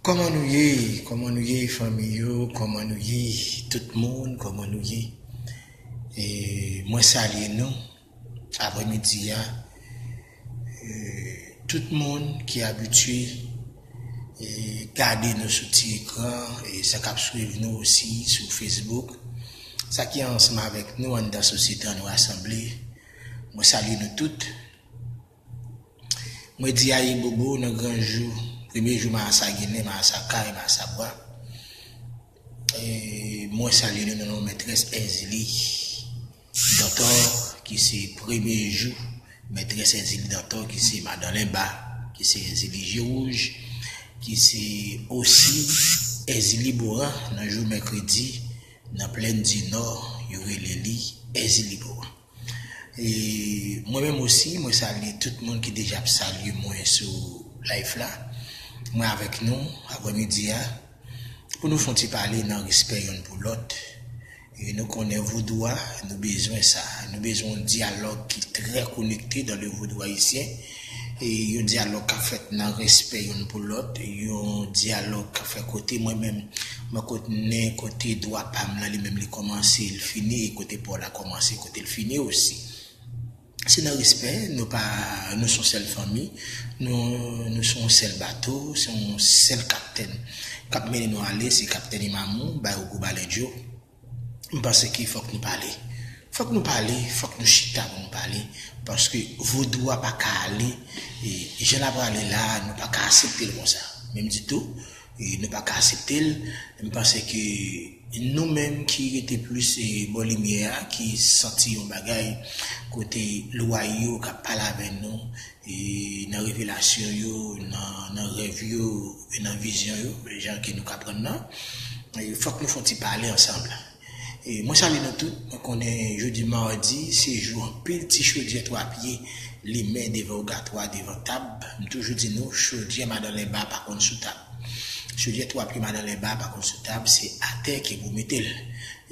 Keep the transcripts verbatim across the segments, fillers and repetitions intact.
Kòman nou ye? Kòman nou ye, fanmi yo? Kòman nou ye, tout moun? Kòman nou ye? E, mwen salye nou aprèmidi a. E, tout moun ki abitye e, gade nou sou ti ekran, e sa k ap swiv nou osi sou Facebook, sa ki ansanm avèk nou anndan sosyete an nou rasanble. Mwen salye nou tout. Mwen di ayibobo nan gran jou, premye jou Marasa Ginen, Marasa Kay, Marasa Bwa. E, mwen salye nou nan non mètrès Èzili Dantor, ki se premye jou mètrès Èzili Dantor, ki se madan Lenba, ki se Èzili Je Wouj, ki se osi Èzili Boran nan jou mèkredi, nan Plèn di Nò, yo rele li Èzili Boran. E mwen menm osi, mwen salye tout moun ki deja ap salye mwen sou live la. Mwen avèk nou, aprèmidi a, pou nou fè yon ti pale nan respè youn pou lòt. E nou konnen vodou a, nou bezwen sa. Nou bezwen yon dyalòg ki trè konekte dans le vodou haïtien. E yon dyalòg k ap fèt nan respè youn pou lòt, yon dyalòg k ap fèt kote mwen menm, mwen konnen kote dwa pa m lan, li menm li kòmanse, li fini, e kote pa w la kòmanse, kote l fini osi. Se nan respè, nou pa, nou se yon sèl fanmi, nou, nou se yon sèl bato, se yon sèl kaptèn k ap mennen nou ale, se kaptèn Imamou, bay ou gwo balèdjo. M panse ke fòk nou pale. Fòk nou pale, fòk nou chita pou nou pale. Paske vodou a pa ka ale, e, jan l ap ale la, nou pa ka aksepte l konsa. Menm ditou, e, nou pa ka aksepte l. M panse ke nou menm ki rete plis, e, bò limyè a, ki santi yon bagay kote lwa yo k ap pale avè nou, e, nan revelasyon yo, nan, nan rèv yo, e nan vizyon yo, jan ke nou ka pran nan. E, fòk nou fè yon ti pale ansanm. E, mwen salye nou tout. Mwen konnen jodi madi, se jou anpil ti chodyè twa pye limen devan ogatwa, devan tab. M toujou di nou, chodyè madan Lenba pa konn sou tab. Chodyè twa pye madan Lenba pa konn sou tab, se atè ke pou mete l.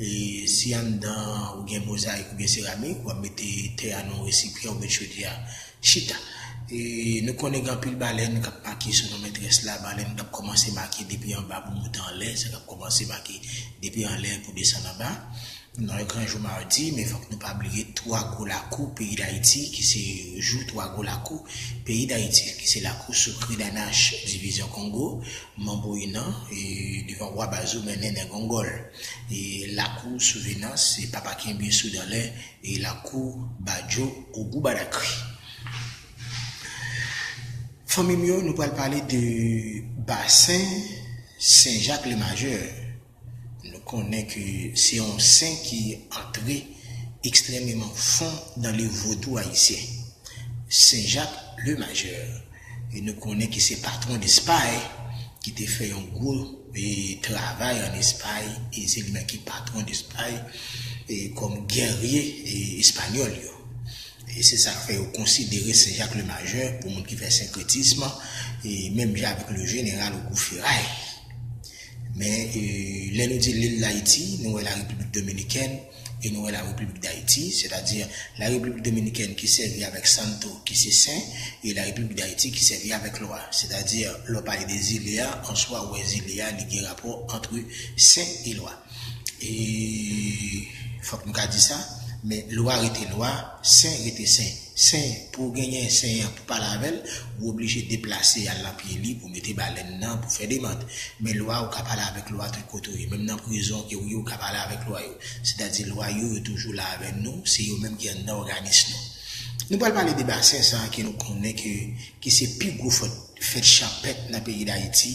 E si anndan ou gen mozayik oubyen seramik, w ap mete tè a nan yon resipyan, ou met chodyè a chita. E nou konnen gen anpil balèn k ap make sou non mètrès la, balèn k ap kòmanse make depi anba pou moute anlè, sa k ap kòmanse make depi anlè pou desann anba. Nan yon gran jou madi, men fòk nou pa bliye twa gwo lakou peyi Dayiti, ki se jou twa gwo lakou peyi Dayiti, ki se lakou Sokri Danach, Divizyon Kongo, Manbo Inan, e devan Wa Bazou mennen Nèg Ongòl, e lakou Souvenans, e Papa Kenbye Soudanlè, e lakou Badjo Ogou Badakri. Fanmi m yo, nou pral pale de basen Sen Jak Lemajè. Nou konnen ke se yon sen ki antre ekstrèmeman fon dans le vodou haïtien. Sen Jak Lemajè. E nou konnen ke se patwon Lespay ki te fè yon gwo, e, travay ann Espay, e se li menm ki patwon Lespay, e kòm gèrye, e, espanyòl yo. E se sa k fè yo konsidere Sen Jak Lemajè pou moun ki fè senkretism, e menm jan avèk le jeneral Ogou Feray. Men, e, lè nou di lil Dayiti, nou wè la Repiblik Dominikèn e nou wè la Repiblik Dayiti, sètadi la Repiblik Dominikèn ki sèvi avèk Santo, ki se sen, e la Repiblik Dayiti ki sèvi avèk lwa. Sètadi lè w pale de zile a, an swa, ou wè zile a, li gen rapò ant sen e lwa. E fòk nou ka di sa, men lwa rete lwa, sen rete sen. Sen, pou w genyen sen an pou pale avè l, ou oblije deplase al nan pye li pou mete balèn nan, pou fè demande. Men lwa, ou ka pale avèk lwa tout kote w ye. Menm nan prizon ke w ye, ou ka pale avèk lwa yo. Sètadi lwa yo, yo toujou la avè nou, se yo menm ki anndan òganis nou. Nou pral pale de basen sa a ke nou konnen ke, ki se pi gwo fèt, fèt chanpèt nan peyi Dayiti,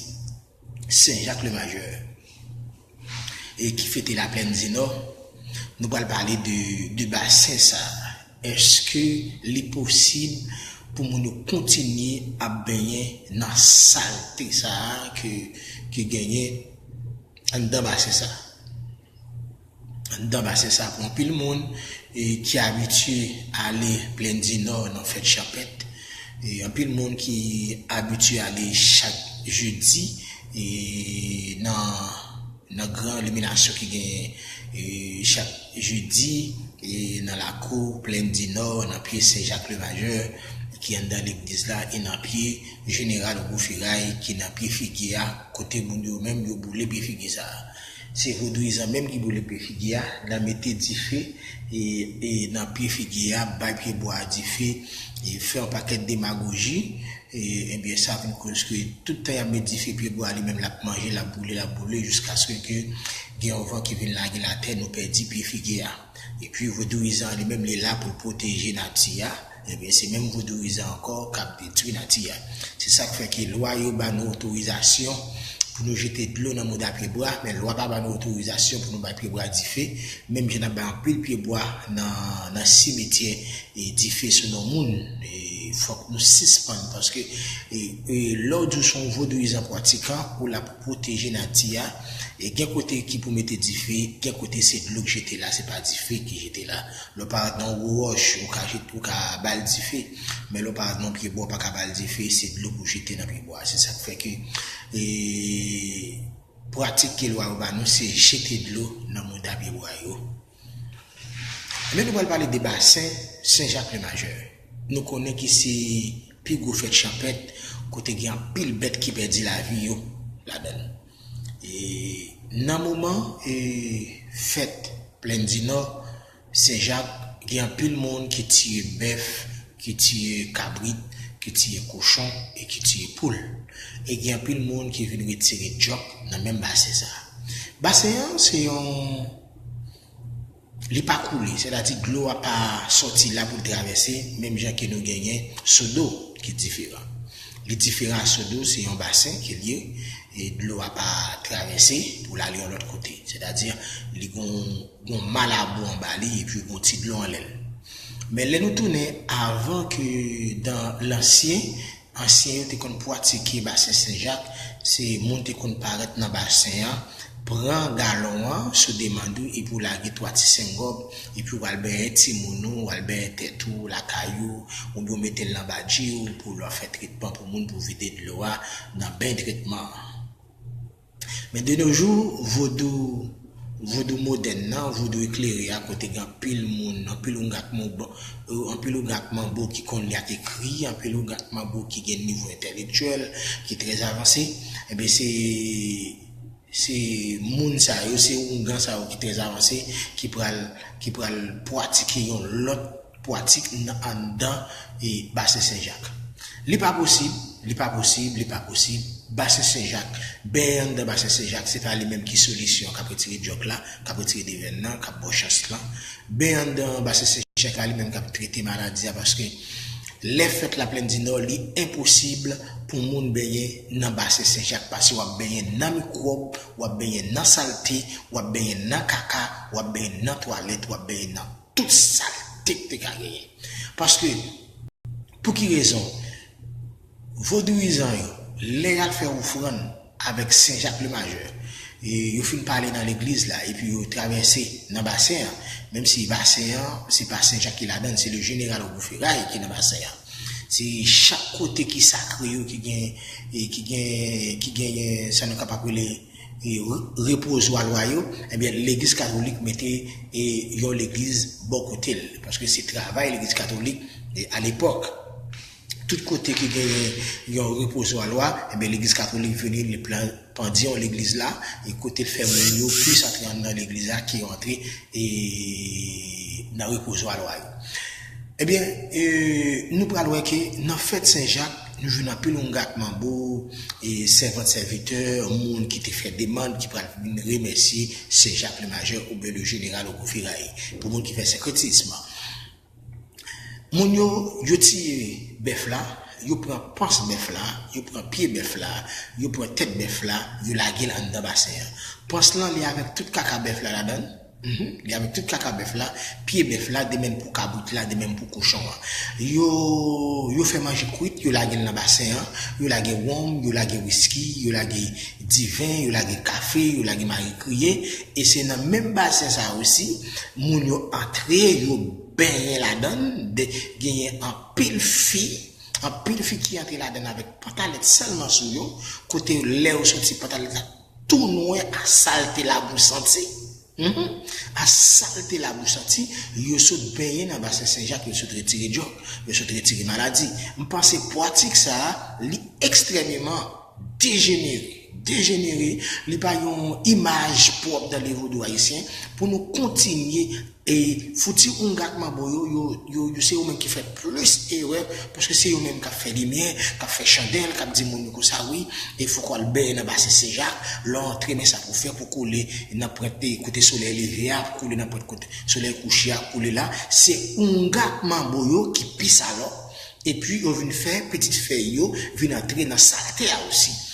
Sen Jak Lemajè, e ki fete Laplèn di Nò. Nou pral pale de, de basen sa a. Èske li posib pou moun yo kontinye ap benyen nan salte sa a ke, ke genyen anndan basen sa a? Anndan basen sa a, pou anpil moun, e, ki abitye ale Plèn di Nò nan fèt chanpèt, e, anpil moun ki abitye ale chak jedi, e, nan, nan gran liminasyon ki genyen, e, chak jedi, e nan lakou Plèn di Nò, nan pye Sen Jak Lemajè, ki anndan legliz la, e nan pye Jeneral Ogou Feray, ki nan pye figi a, kote moun yo menm yo boule pye figi sa a. Se vodouyizan menm ki boule pye figi a, nan mete dife, e, e nan pye figi a, bay pyebwa a dife, e fè yon pakèt demagoji, e, ebyen, sa vin koz ke tout tan y ap met dife, pyebwa a li menm l ap manje, l ap boule, l ap boule, jiskaske ke gen yon van ki vin lage l atè, nou pèdi pye figi a. Epi vodouyizan an li menm, li la pou l pwoteje nati a. Ebyen, se menm vodouyizan ankò k ap detwi nati a. Se sa k fè ke lwa yo ba nou otorizasyon pou nou jete dlo nan mouda pyebwa, men lwa pa ba nou otorizasyon pou nou bay pyebwa dife, menm jan n ap bay anpil pyebwa nan, nan simetyè, e dife sou non moun. E fòk nou sispann, paske, e, e, lè w di w se yon vodouyizan pratikan, ou la pou pwoteje nati a, e gen kote ki pou mete dife, gen kote se dlo k jete la, se pa dife ki jete la. Lè w parèt nan yon gwo wòch, ou ka jete, ou ka ba l dife. Men lè w parèt nan yon pyebwa, ou pa ka ba l dife, se dlo pou jete nan pyebwa. Se sa k fè ke, e, pratik ke lwa yo ba nou, se jete dlo nan mouda pyebwa yo. Men nou pral pale de basen Sen Jak Lemajè. Nou konnen ki se pi gwo fèt chanpèt, kote gen anpil bèt ki pèdi lavi yo ladan l. E nan moman, e, fèt Plèn di Nò, Sen Jak, gen anpil moun ki tiye bèf, ki tiye kabrit, ki tiye kochon e ki tiye poul. E gen anpil moun ki vin retire djòk nan menm basen sa a. Basen an, se yon, li pa koule, sètadi dlo a pa sòti la pou l travèse, menm jan ke nou genyen Sodo ki diferan. Li diferan a Sodo, se yon basen ke l ye, e dlo a pa travèse pou l ale yon lòt kote. Sètadi, li gon, gon malabou anba li, epi gon ti dlo anlè l. Men lè nou tounen avan ke dan lansyen, ansyen yo te konn pwatike basen Sen Jak, se moun te konn parèt nan basen an, pran galon an sou demann ou, epi w lage twa ti sengob, epi w al benyen timoun ou, w al benyen tèt ou, lakay ou, oubyen w mete l nan badji ou, pou lè w fè tretman pou moun, pou vide dlo a nan ben tretman an. Men de nos jours, vodou, vodou modèn nan, vodou eklere a, kote gen anpil moun, anpil oungan ak manbo, euh, anpil oungan ak manbo ki konn li ak ekri, anpil oungan ak manbo ki gen nivo entèlektyèl ki trè avanse, ebyen se, se moun sa yo, se oungan sa yo ki trè avanse, ki pral, ki pral pratike yon lòt pwatik nan anndan, e, Basen Sen Jak. Li pa posib, li pa posib, li pa posib. Basen Sen Jak, benyen anndan Basen Sen Jak, se pa li menm ki solisyon k ap retire djòk la, k ap retire devèn nan, k ap ba w chans lan. Benyen anndan Basen Sen Jak la, li menm k ap trete maladi a, paske lè fèt Laplèn di Nò, li enposib pou moun benyen nan Basen Sen Jak, paske w ap benyen nan mikwòb, w ap benyen nan salte, w ap benyen nan kaka, w ap benyen nan twalèt, w ap benyen nan tout salte k te ka genyen. Paske, pou ki rezon? Vodouyizan yo, lè y al fè ofrann avèk Sen Jak Lemajè, e yo fin pale nan legliz la, epi yo travèse nan basen an, menm si basen an, se pa Sen Jak ki ladan l, se le jeneral Ogou Feray ki nan basen an. Se chak kote ki sakre yo ki gen, e ki gen, ki genyen sa nou kapab rele, e, re-, repozwa lwa yo, ebyen, legliz katolik mete, e, yon legliz bò kote l. Paske se travay legliz katolik, e, alepòk. Tout kote ki genyen yon repozwa lwa, ebyen, legliz katolik vini, li plan-, pandye yon legliz la, e kote l fè moun yo plis antre anndan legliz la ke yo antre, e, nan repozwa lwa yo. Ebyen, e, nou pral wè ke nan fèt Sen Jak, nou jwenn anpil oungan ak manbo, e, sèvant sèvitè, moun ki te fè demann, ki pral vin remèsye Sen Jak Lemajè oubyen le jeneral Ogou Feray, pou moun ki fè senkretism. Moun yo, yo tiye bèf la, yo pran pans bèf la, yo pran pye bèf la, yo pran tèt bèf la, yo lage l anndan basen an. Pans lan, li avèk tout kaka bèf la ladan l. Mhm. Li avèk tout kaka bèf la, pye bèf la, de menm pou kabrit la, de menm pou kochon an. Yo, yo fè manje kwit, yo lage l nan basen an, yo lage wonm, yo lage wiski, yo lage diven, yo lage kafe, yo lage mari kriye, e se nan menm basen sa a osi, moun yo antre, yo benyen ladan l, de, genyen anpil fi, anpil fi ki antre ladan l avèk pantalèt sèlman sou yo, kote lè yo soti pantalèt la tou nwè a salte labou santi. Mhm. A salte labou santi, yo sot benyen nan basen Sen Jak, yo sot retire djòk, yo sot retire maladi. M panse pwatik sa a, li ekstrèmeman dejenere. Dejenere, li pa yon imaj pwòp dan le vodou ayisyen pou nou kontinye e fouti oungan ak manbo yo, yo, yo, yo se yo menm ki fè plis erè, paske se yo menm k ap fè limyè, k ap fè chandèl, k ap di moun yo konsa wi, e fòk w al benyen nan basen Sen Jak, lè w antre men sa pou w fè pou koule nan pwent e kote solèy leve a, pou koule nan pwent kote solèy kouche a, koule la, se oungan ak manbo yo ki pi salòp, epi yo vin fè pitit fèy yo vin antre nan salte a osi.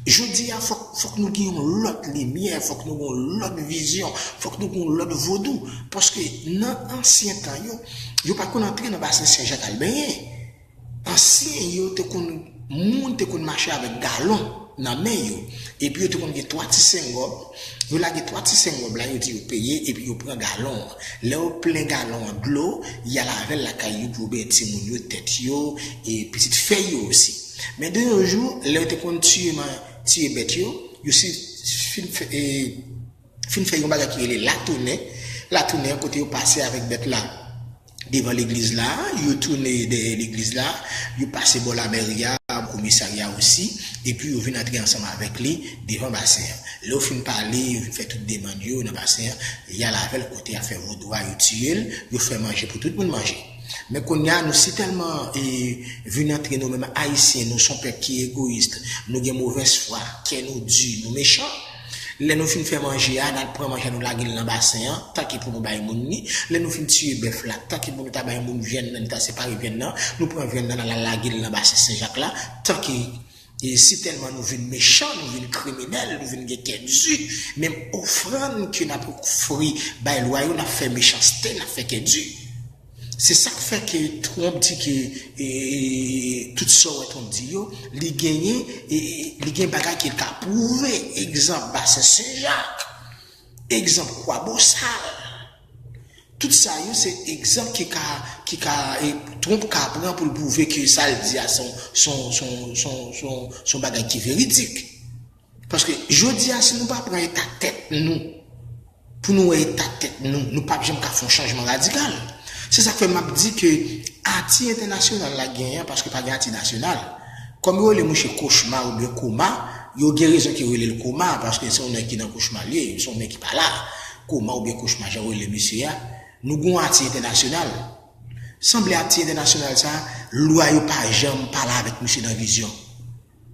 Jodi a, fòk, fòk nou gen yon lòt limyè, fòk nou gen yon lòt vizyon, fòk nou gen yon lòt vodou. Paske nan ansyen tan yo, yo pa t konn antre nan basen Sen Jak al benyen. Ansyen yo te konn, moun te konn mache avèk galon nan men yo. Epi yo te konn gen twa ti sengòb. Yo lage twa ti sengòb la, yo di yo peye, epi yo pran galon an. Lè yo plen galon an dlo, y al avè l lakay yo pou yo benyen timoun yo, tèt yo, e pitit fèy yo osi. Men de nos jours, lè yo te konn tiye, tiye bèt yo, yo si fin fè, e, fin fè yon bagay ki rele latounen. Latounen an kote yo pase avèk bèt la devan legliz la, yo tounen dèyè legliz la, yo pase bò lamèri a, komisarya osi, epi yo vin antre ansanm avèk li devan basen an. Lè yo fin pale, yo fin fè tout demann yo nan basen an, y al avè l kote afè vodou a, yo tiye l, yo fè manje pou tout moun manje. Men kounye a, nou si tèlman e, vin antre nou menm Ayisyen, nou se yon pèp ki egoyis, nou gen movèz fwa, kè nou di, nou mechan. Lè nou fin fè manje a, n al pran manje a, nou lage l nan basen an, tanke pou nou bay moun li. Lè nou fin tiye bèf la, tanke pou nou ta bay moun vyann nan, nou ta separe vyann nan, nou pran vyann nan, n al lage l nan basen Sen Jak la, tanke e si tèlman nou vin mechan, nou vin kriminèl, nou vin gen kè di, menm ofrann ke n ap ofri bay lwa yo, n ap fè mechanste, n ap fè kè di. Se sa k fè ke Trump di ke e, e, tout sa w wè Trump di yo, li genyen, e, e, li gen bagay ke l ka pwouve. Egzanp, basen Sen Jak. Egzanp, Kwabosal. Tout sa yo se egzanp ki ka, ki ka, e, Trump ka pran pou l pwouve ke sa l di a se yon, se yon, se yon, se yon, se yon, se yon bagay ki veridik. Paske jodi a, si nou pa pran eta tèt nou, pou nou wè eta tèt nou, nou p ap janm ka fè yon chanjman radikal. Se sa k fè m ap di ke ati entènasyonal la genyen, paske pa gen ati nasyonal. Kòm yo rele mouche kochma oubyen koma, yo gen rezon ke yo rele l koma, paske se yon nèg ki nan kochma l ye, se yon nèg ki pa la. Koma oubyen kochma, jan yo rele misye a. Nou gen yon ati entènasyonal. Sanble ati entènasyonal sa, lwa yo pa janm pale avèk misye nan vizyon.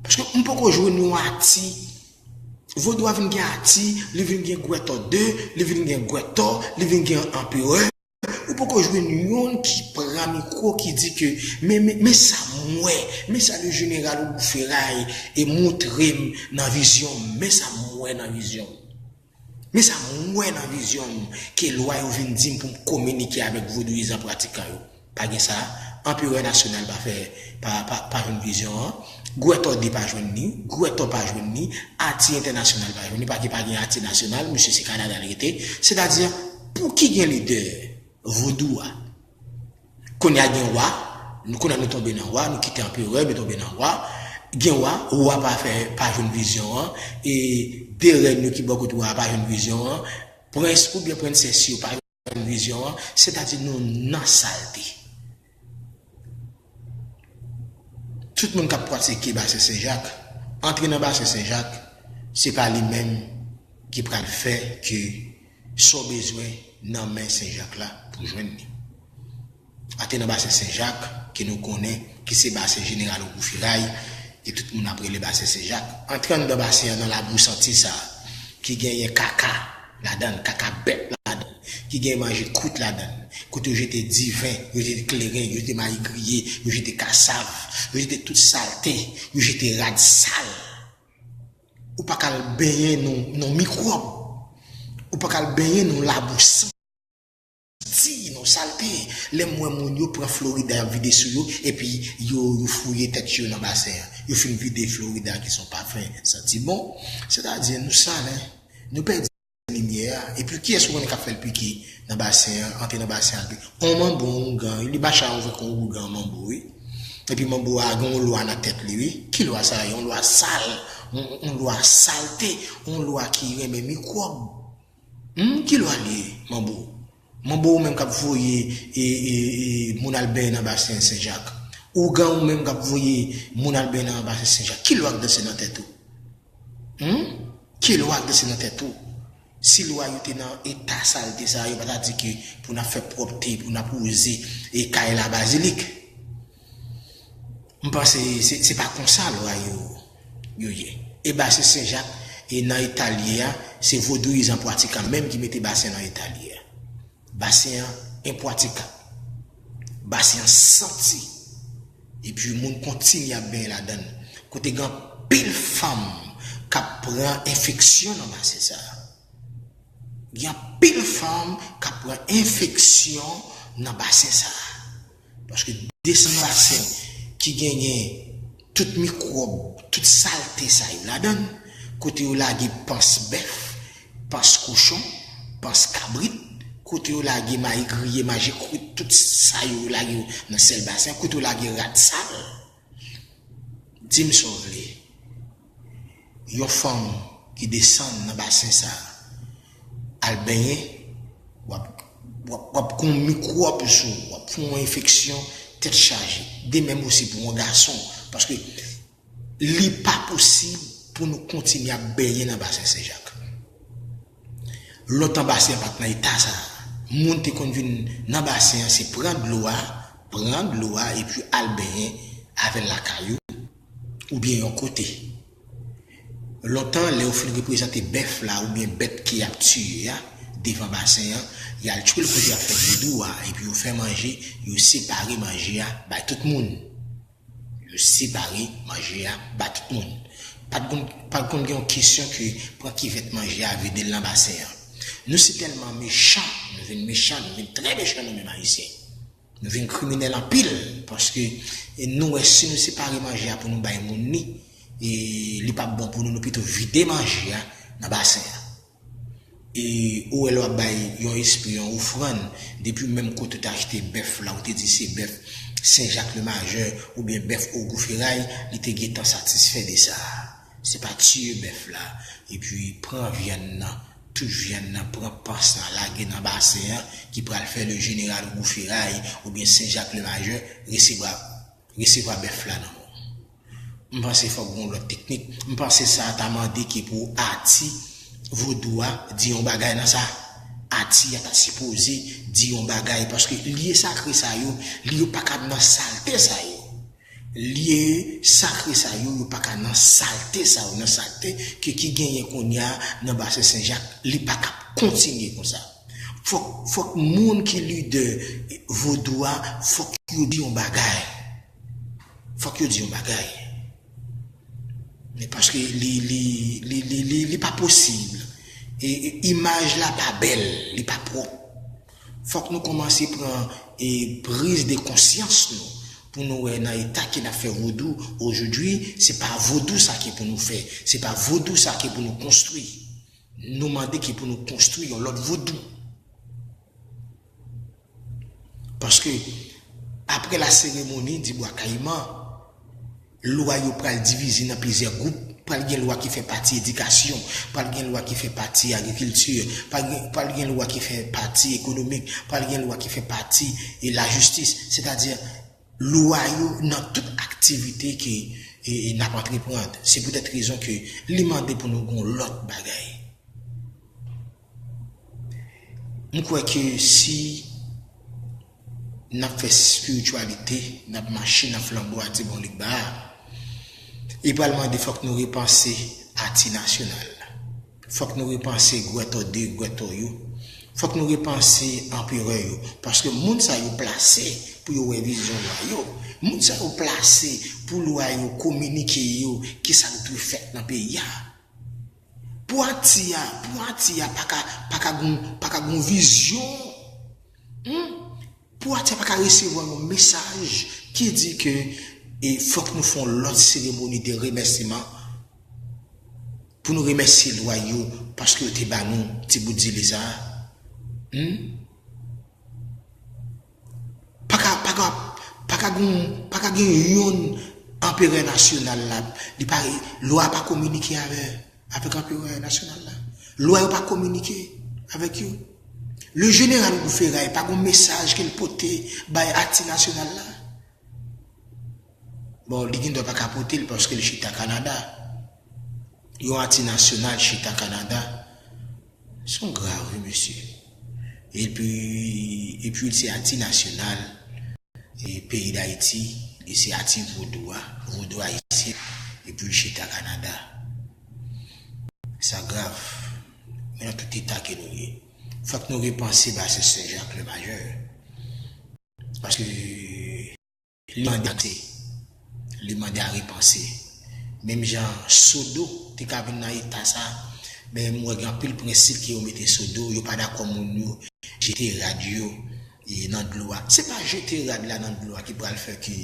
Paske m poko jwenn yon ati. Vodou a vin gen ati, li vin gen Gwètò de, li vin gen Gwètò, li vin gen anperè. Ou poko jwenn youn ki pran mikwo ki di ke, men, men, men sa m wè, men sa le jeneral Ogou Feray e montre m nan vizyon m, men sa m wè nan vizyon m. Men sa m wè nan vizyon m, ke lwa yo vin di m pou m kominike avèk vodouyizan pratikan yo. Pa gen sa, anperè nasyonal pa fè, pa, pa, pa jwenn vizyon an. Gwètò de pa jwenn li, Gwètò pa jwenn li, ati entènasyonal pa jwenn li, paske pa gen ati nasyonal, misye se Kanada l rete. Sètadi, pou ki gen lidè vodou a? Kounye a gen wa, nou kounye a nou tonbe nan wa, nou kite anperè, nou tonbe nan wa. Gen wa, wa pa fè, pa jwenn vizyon an, e de rèn yo ki bò kote wa a pa jwenn vizyon an, prens oubyen prensès yo pa jwenn vizyon an, sètadi nou nan salte. Tout moun k ap pratike basen Sen Jak, antre nan basen Sen Jak, se pa li menm ki pral fè ke sa w bezwen nan men Sen Jak la pou jwenn li. Antre nan basen Sen Jak, ke nou konnen, ki se basen jeneral Ogou Feray, e tout moun ap rele basen Sen Jak. Antre anndan basen an nan labou santi sa a, ki genyen kaka ladan l, kaka bèt ladan l, ki gen manje kwit ladan l, kote yo jete diven, yo jete kleren, yo jete mayi griye, yo jete kasav, yo jete tout salte, yo jete rad sal. Ou pa ka al benyen nan, nan mikwòb. Ou pa ka al benyen nan labou santi, nan salte. Lè m wè moun yo pran Florida, y ap vide sou yo, epi yo, yo fouye tèt yo nan basen an. Yo fin vide Florida ki se yon pafen santi bon. Sètadi, nou sal, en. Nou pèdi limyè a. Epi kiyès ou konnen k ap fè l pike nan basen an, antre nan basen an? On manbo, on oungan, li mache avèk on oungan manbo, wi. Epi manbo a gen on lwa nan tèt li, wi. Ki lwa sa ye? On lwa sal, on, on lwa salte, on lwa ki renmen mikwòb. Hmm, ki lwa li ye, Manbo? Manbo ou menm k ap voye e, e, e, moun al benyen nan basen Sen Jak. Ougan ou menm k ap voye moun al benyen nan basen Sen Jak. Ki lwa k danse nan tèt ou? Hmm? Ki lwa k danse nan tèt ou? Si lwa yo te nan eta salte sa, yo pa ta di ke pou n ap fè pwòpte, pou n ap wouze e kay Labazilik. M panse se, se pa konsa lwa yo, yo ye. E basen Sen Jak, e nan eta l ye a, se vodouyizan pwatikan menm ki mete basen nan eta l ye a. Basen an enpwatikab. Basen an santi. Epi moun kontinye ap benyen ladan l. Kote gen anpil fanm k ap pran enfeksyon nan basen sa a. Gen anpil fanm k ap pran enfeksyon nan basen sa a. Paske desann basen ki genyen tout mikwòb, tout salte sa yo ladan l, kote yo lage pans bèf, pans kochon, pans kabrit, kote yo lage mayi griye, maji kwit, tout sa yo lage yo nan sèl basen, kote yo lage rad sal. Di m sa w vle. Yon fanm ki desann nan basen sa a, al benyen, w ap, w ap, w ap gen yon mikwòb sou ou, w ap fè yon enfeksyon tèt chaje. De menm osi pou yon gason, paske li pa posib pou nou kontinye ap benyen nan basen Sen Jak. Lontan basen an pa t nan eta sa a. Moun te konn vin nan basen an, se pran dlo a, pran dlo a, epi al benyen avè l lakay ou, oubyen yon kote. Lontan, lè yo fin reprezante bèf la, oubyen bèt ke y ap tiye a, devan basen an, y al tchwe l kote y ap fè vodou a, epi yo fè manje, yo separe manje a bay tout moun. Yo separe manje a ba tout moun. Pa t konn, pa t konn gen yon kesyon ke pran kivèt manje a vide l nan basen an. Nou si tèlman mechan, nou vin mechan, nou vin trè mechan nou menm Ayisyen. Nou vin kriminèl anpil, paske e nou wè si nou separe manje a pou nou bay moun li, e li p ap bon pou nou, nou pito vide manje a nan basen an. E ou wè lè w ap bay yon espri, yon ofrann, depi menm kote w te achte bèf la, ou te di se bèf Sen Jak le Majè oubyen bèf Ogou Feray, li te gentan satisfè de sa. Se pa tiye bèf la, epi pran vyann nan, tout vyann nan, pran pans la, lage nan basen an, ki pral fè le jeneral Ogou Feray oubyen Sen Jak le Majè resevwa, resevwa bèf la nan men w. M panse fòk gen yon lòt teknik. M panse sa ta mande ke pou ati vodou a di yon bagay nan sa. Ati a ta sipoze di yon bagay, paske lye sakre sa yo, li yo pa ka nan salte sa yo. Lye sakre sa yo, yo pa ka nan salte sa yo, nan salte ke ki genyen kounye a nan basen Sen Jak, li pa ka kontinye konsa. Fòk, fòk moun ki lidè vodou a, fòk yo di yon bagay. Fòk yo di yon bagay. Men paske li, li, li, li, li, li pa posib. E, e, imaj la pa bèl, li pa pwòp. Fòk nou kòmanse pran e priz de konsyans nou pou nou wè nan eta ke n ap fè vodou ojodwi, se pa vodou sa ke pou nou fè, se pa vodou sa ke pou nou konstwi. Nou mande ke pou nou konstwi yon lòt vodou. Paske apre la seremoni di Bwa Kayiman, lwa yo pral divize nan plizyè gwoup. Pral gen lwa ki fè pati edikasyon, pral gen lwa ki fè pati agrikilti, pral gen, pral gen lwa ki fè pati ekonomik, pral gen lwa ki fè pati e lajistis. Sètadi, lwa yo nan tout aktivite ke e, e, n ap antreprann. Se poutèt rezon ke li mande pou nou gen yon lòt bagay. M kwè ke si n ap fè espirityalite, n ap mache nan flanbo a Tibonligba a, li pral mande fòk nou repanse ati nasyonal. Fòk nou repanse gwètò de gwètò yo. Fòk nou repanse anperè yo. Paske moun sa yo plase pou yo wè vizyon lwa yo. Moun sa yo plase pou lwa yo kominike yo kisa k dwe fèt nan peyi a. Pou ati a, pou ati a pa ka, pa ka gon, pa ka gon vizyon. Hmm? Pou ati a pa ka resevwa yon mesaj ki di ke e fòk nou fè yon lòt seremoni de remèsiman pou nou remèsye lwa yo paske yo te ba nou ti bout zile sa a. Hmm? Pa ka, pa ka, pa ka gon, pa ka gen yon anperè nasyonal la. Li pa, lwa pa kominike avè, avèk anperè nasyonal la. Lwa yo pa kominike. avèk yo. Le jeneral Rougou Feray pa gon mesaj ke l pote bay Ati Nasyonal la? Bon, li gendwa pa ka pote l paske l chita Kanada. Yon Ati Nasyonal chita Kanada. Se yon grav, wi, mesye. Epi, epi l se Ati Nasyonal, e peyi Dayiti, li se Ati Vodou a, Vodou Ayisyen, epi l chita Kanada. Sa grav. Men nan tout eta ke nou ye, fòk nou repanse basen Sen Jak Lemajè. Paske li mande a, li mande a repanse. Menm jan Sodo te ka vin nan eta sa, men m wè gen anpil prensip ke yo mete sou do, yo pa dakò moun yo jete rad yo e, nan dlo a. Se pa jete rad la nan dlo a ki pral fè ke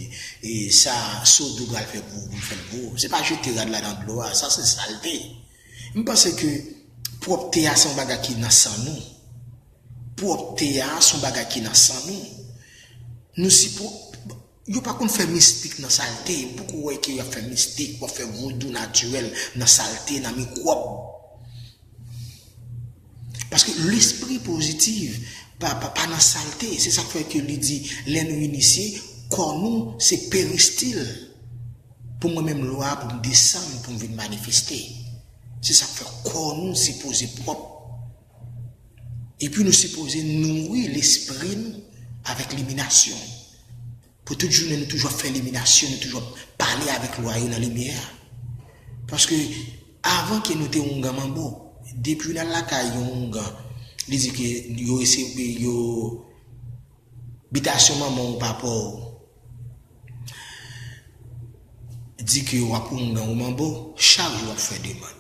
e, sa Sodo pral fè pou, pou l fè l gwo. Se pa jete rad la nan dlo a, sa se salte. M panse ke pwòpte a se yon bagay ki nan san nou. Pwòpte a se yon bagay ki nan san nou. Nou sipo, yo pa konn fè mistik nan salte. M poko wè ke y ap fè mistik, w ap fè vodou natirèl nan salte, nan mikwòb. Paske lespri pozitif pa, pa, pa nan salte. Se sa k fè ke li di, lè nou inisye, kò nou se peristil. Pou mwen menm lwa pou m desann, pou m vin manifeste. Se sa k fè kò nou sipoze pwòp. Epi nou sipoze nouri lespri n avèk liminasyon. Pou tout jounen nou toujou ap fè liminasyon, nou toujou ap pale avèk lwa yo nan limyè a. Paske avan ke nou te oungan manbo, depi w al lakay yon oungan, li di ke yo eseye, yo, bitasyon manman w, papa w, di ke w ap oungan ou manbo, chak jou w ap fè demann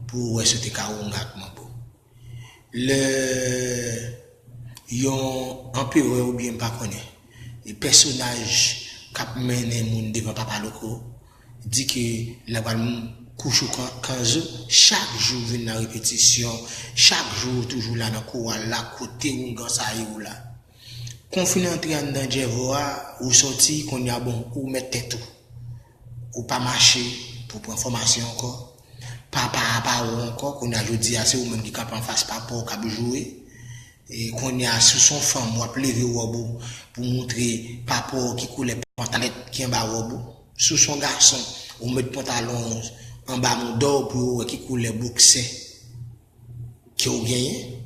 pou w wè si w te ka oungan ak manbo. Lè yon anperè oubyen m pa konnen, e pèsonaj k ap mennen moun devan Papa Loko di ke l ap al kouche w kan, kanzo, chak jou w vin nan repetisyon, chak jou w toujou la nan koral la, kote oungan sa ye w la. Kon w fin antre anndan djèvò a, ou sòti, kounye a bon, ou mèt tèt ou. Ou pa mache pou pran fòmasyon ankò. Papa a pa wè w ankò, kounye a jodi a se ou menm ki kanpe anfas papa w k ap joure. E kounye a, si w se yon fanm, w ap leve wòb ou pou moutre papa w ki koulè pantalèt ki anba wòb ou. Si w se yon gason, ou met pantalon w anba mouda w pou yo wè ki koulè boksè ke w genyen.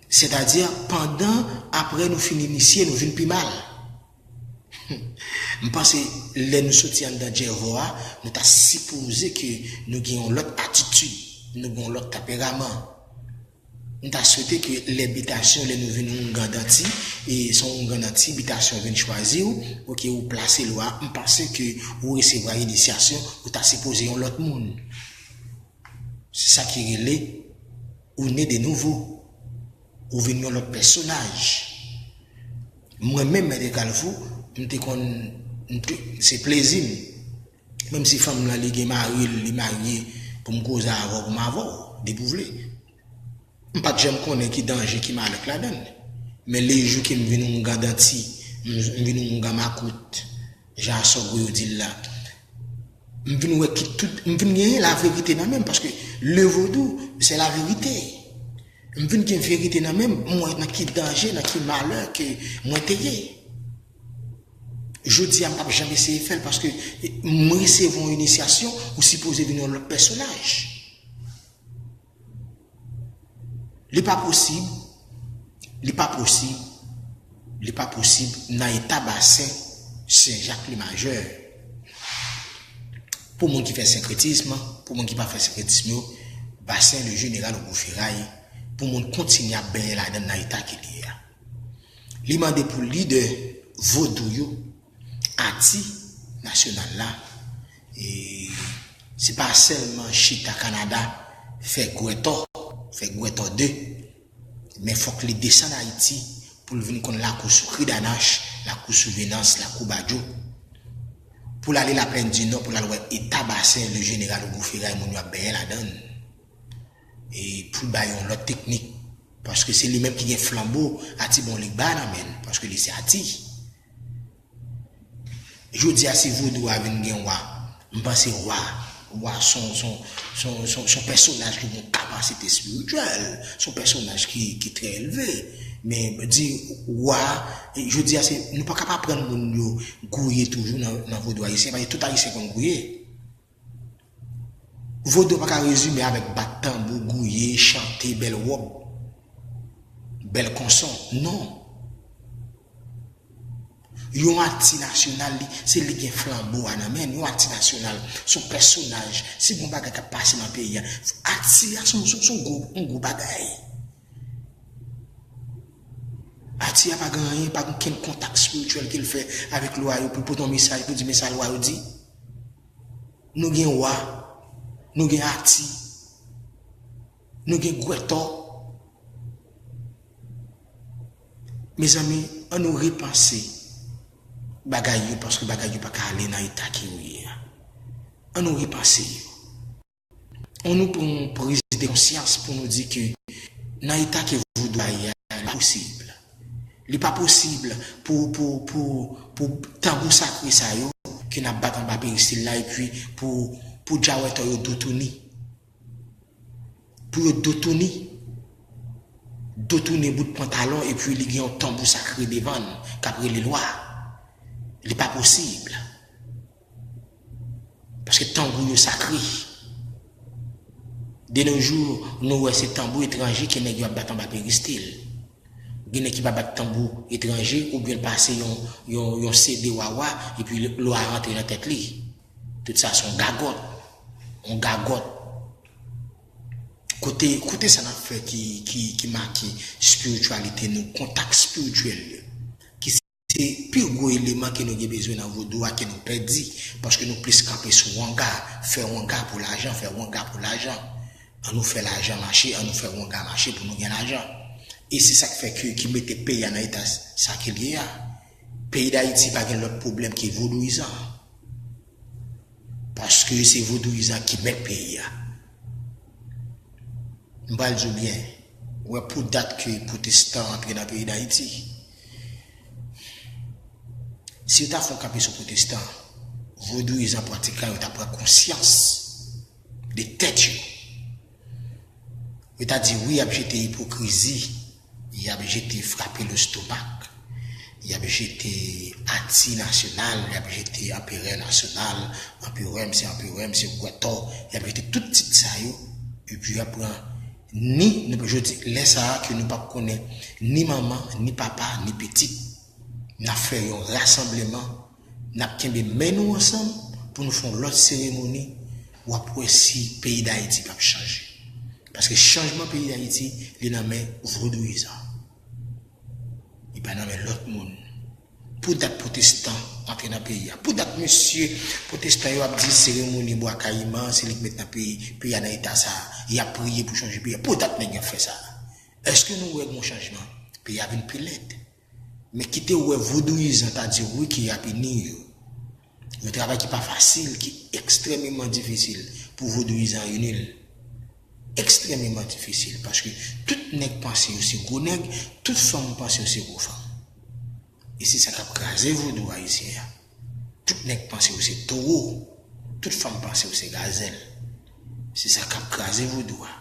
Sètadi, pandan, apre nou fin inisye, nou vin pi mal. M panse, lè nou soti anndan djèvò a, nou ta sipoze ke nou gen yon lòt atitid, nou gen yon lòt tanperaman. M ta swete ke lè bitasyon, lè nou vin oungan danti, e se yon oungan danti, bitasyon vin chwazi w, oke, ou plase lwa, m panse ke ou resevwa inisyasyon, ou ta sipoze yon lòt moun. Se sa ki rele ou ne de nouvo. Ou vin yon lòt pèsonaj. Mwen menm, Mèt Kalfou, m te konn, m te, se plezi m. Menm si fanm lan li gen mari l, li marye, pou m koze avè w, pou m avè w, depi w vle. M pa t janm konnen ki danje, ki malè k ladan l. Men lejou ke m vin oungan danti, m, m vin oungan makout, jan asògwe yo di l la, m vin wè ki tout, m vin genyen laverite nan men m, paske le vodou, se laverite. M vin gen verite nan men m, m wè nan ki danje, nan ki malè ke mwen te ye. Jodi a, m p ap janm eseye fè l, paske m resevwa yon inisyasyon, ou sipoze vin yon lòt pèsonaj. Li pa posib, li pa posib, li pa posib nan eta basen Sen Jak Lemajè. Pou moun ki fè senkretism, pou moun ki pa fè senkretism yo, basen le jeneral Rougou Feray, pou moun kontinye ap benyen ladan l nan eta ke li ye a. Li mande pou lidè vodou yo, Ati Nasyonal la, e se pa sèlman chita Kanada, fè gwètò, fè gwètò de, men fòk li desann Ayiti pou l vin konn lakou sou Kridanach, lakou sou Venans, lakou Badjo. Pou l ale Laplèn di Nò, pou l al wè eta basen le jeneral Rougou Feray, moun yo ap benyen ladan l. E pou l bay yon lòt teknik. Paske se li menm ki gen flanbo Ati Bonligba nan men l, paske li se Ati. Jodi a, si vodou a vin gen wa, m panse wa, Wa se yon, se yon, se yon, se yon, se yon pèsonaj ki gen yon kapasite espirityèl, se yon pèsonaj ki, ki trè elve. Men di wa, jodi a se, nou pa ka pa aprann moun yo gouye toujou nan, nan vodou ayisyen, paske tout ayisyen konn gouye. Vodou pa ka rezime avèk bat tanbou, gouye, chante, bèl wòb, bèl konson. Non. Yon ati nasyonal, li, se li gen flanbo a nan men l. Yon ati nasyonal, se yon pèsonaj. Si gon bagay k ap pase nan peyi a, ati a se yon, se yon, se yon gwo, yon gwo bagay. Ati a pa gen anyen, pa gen okenn kontak espirityèl ke l fè avèk lwa yo pou l pote yon mesaj, pou l di men sa lwa yo di. Nou gen wa, nou gen ati, nou gen gwètò. Mezanmi, ann nou repanse bagay yo, paske bagay yo pa ka ale nan eta ke yo ye a. Ann nou repanse yo. Ann nou pran yon priz de konsyans pou nou di ke nan eta ke vodou a ye a, li pa posib. Li pa posib pou, pou, pou, pou tanbou sakre sa yo ke n ap bat anba peristil la, epi pou, pou djawètò yo doutouni. Pou yo doutouni. Doutouni bout pantalon, epi li gen yon tanbou sakre devan l k ap rele lwa. Li pa posib. Paske tanbou yo sakre. De nos jours, nou wè se tanbou etranje ke nèg yo ap bat anba peristil. Gen nèg ki pa bat tanbou etranje, oubyen l pase yon, yon, yon C D wawa, epi lwa a rantre nan tèt li. Tout sa se yon gagòt. Yon gagòt. Kote, kote sa n ap fè ki, ki, ki make espirityalite nou, kontak espirityèl yo, ki se pi gwo eleman ke nou gen bezwen nan vodou a ke nou pèdi, paske nou plis kanpe sou wanga, fè wanga pou lajan, fè wanga pou lajan. Ann nou fè lajan mache, ann nou fè wanga mache pou nou gen lajan. E se sa k fè ke, ki mete peyi a nan eta sa ke l ye a. Peyi Dayiti pa gen lòt pwoblèm ke vodouyizan. Paske se vodouyizan ki mèt peyi a. M pral di w byen, ou wè pou dat ke pwotestan antre nan peyi Dayiti. Si yo ta fè yon kanpe sou pwotestan, vodouyizan pratikan yo ta pran konsyans de tèt yo. Yo ta di wi, y ap jete ipokrizi, y ap jete frape lestomak, y ap jete ati nasyonal, y ap jete anperè nasyonal, anperè m se anperè m se gwètò, y ap jete tout tit sa yo, epi y ap pran ni, nou jodi, lè sa a ke nou p ap konnen ni manman, ni papa, ni pitit. N ap fè yon rasanbleman, n ap kenbe men nou ansanm pou nou fè yon lòt seremoni, w ap wè si peyi Dayiti p ap chanje. Paske chanjman peyi Dayiti, li nan men vodouyizan. Li pa nan men lòt moun. Pou dat pwotestan antre nan peyi a. Pou dat mesye pwotestan yo ap di seremoni Bwa Kayiman, se li k met nan peyi, peyi a nan eta sa a. Y ap priye pou chanje peyi a. Pou dat nèg yo ap fè sa a. Èske nou wè gon chanjman? Peyi a vin pi lèd. Men kite w wè vodouyizan ta di wi ke y ap ini yo. Yon travay ki pa fasil, ki ekstrèmeman difisil pou vodouyizan ini l. Ekstrèmeman difisil, paske tout nèg panse yo se gwo nèg, tout fanm panse yo se gwo fanm. E se sa k ap kraze vodou ayisyen an. Tout nèg panse yo se towo, tout fanm panse yo se gazèl. Se sa k ap kraze vodou a.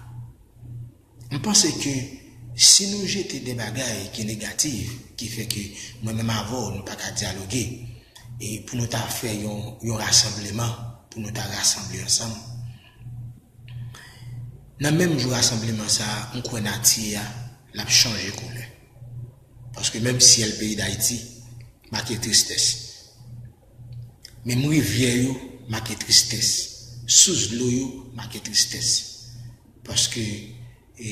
M panse ke si nou jete de bagay ki negatif, ki fè ke mwen menm avè w, nou pa ka dyaloge, e pou nou ta fè yon, yon rasanbleman, pou nou ta rasanble ansanm, nan menm jou rasanbleman sa a, m kwè nati a, l ap chanje koulè. Paske menm syèl peyi Dayiti make tristès. Menm rivyè yo make tristès. Sous dlo yo make tristès. Paske, e,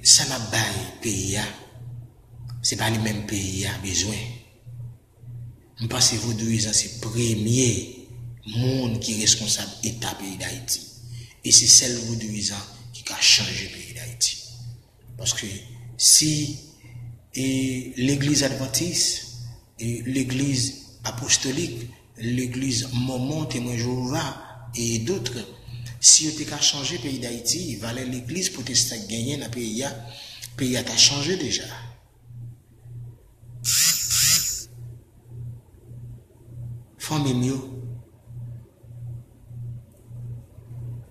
sa n ap bay peyi a, se pa li menm peyi a bezwen. M panse vodouyizan se premye moun ki reskonsab eta peyi Dayiti. E se sèl vodouyizan ki ka chanje peyi Dayiti. Paske si, e, legliz advantis, e, legliz apostolik, legliz mòmon, temwen Jewova, e dòt, si yo te ka chanje peyi Dayiti, valè legliz pwotestan genyen nan peyi a, peyi a ta chanje deja. Fanmi m yo,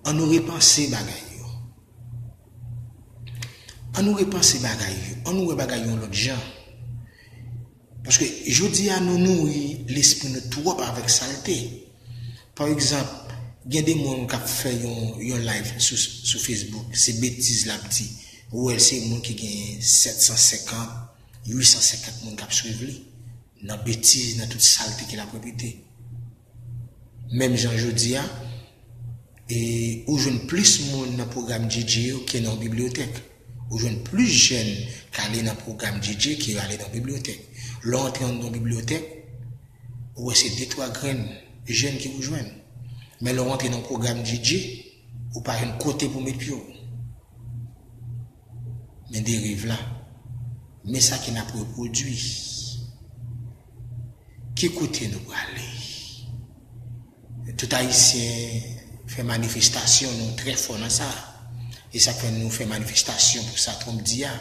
An nou repanse bagay yo. An nou repanse bagay yo. An nou wè bagay yo yon lòt jan. Paske jodi a nou nouri lespri nou twòp avèk salte. Pa egzanp, gen de moun k ap fè yon, yon live sou, sou Facebook, se betiz l ap di. Ou wè se moun ki gen sèt san senkant, uit san senkant moun k ap swiv li. Nan betiz, nan tout salte ke l ap repete. Menm jan jodi a, e ou jwenn plis moun nan pwogram D J yo ke nan yon bibliyotèk. Ou jwenn plis jèn k ale nan pwogram D J ke yo ale nan yon bibliyotèk. Lè w antre anndan yon bibliyotèk, ou wè se de twa grenn jèn ke ou jwenn. Men lè w antre nan yon pwogram D J, ou pa jwenn kote pou met pye w. Men de rev la. Men sa ke n ap repwodui. Ki kote nou prale? Tout Ayisyen fè manifestasyon, nou trè fò nan sa. E sa k fè nou fè manifestasyon pou sa Trump di a.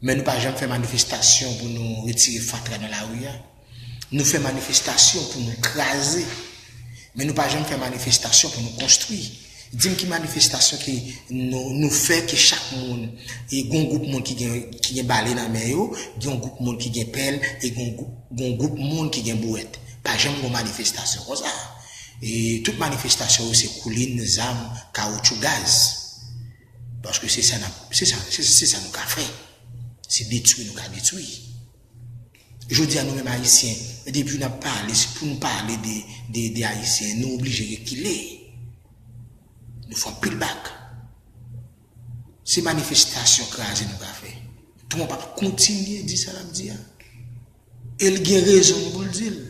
Men nou pa janm fè manifestasyon pou nou retire fatra nan lari a. Nou fè manifestasyon pou nou kraze. Men nou pa janm fè manifestasyon pou nou konstwi. Di m ki manifestasyon ke nou, nou fè ke chak moun, e gon gwoup moun ki gen, ki gen bale nan men yo, gon gwoup moun ki gen pèl, e gon gwoup, gon gwoup moun ki gen bouwèt. Pa janm gon manifestasyon konsa. E tout manifestasyon yo se koulin, zam, kawotchou, gaz. Paske se sa n ap, se sa, se, se sa nou ka fè. Se detwi nou ka detwi. Jodi a nou menm Ayisyen, depi n ap pale, se pou nou pale de, de, de Ayisyen, nou oblije rekile. Nou fè anpil bak. Se manifestasyon kraze nou ka fè. Trump ap kontinye di sa l ap di a. E l gen rezon li pou l di l.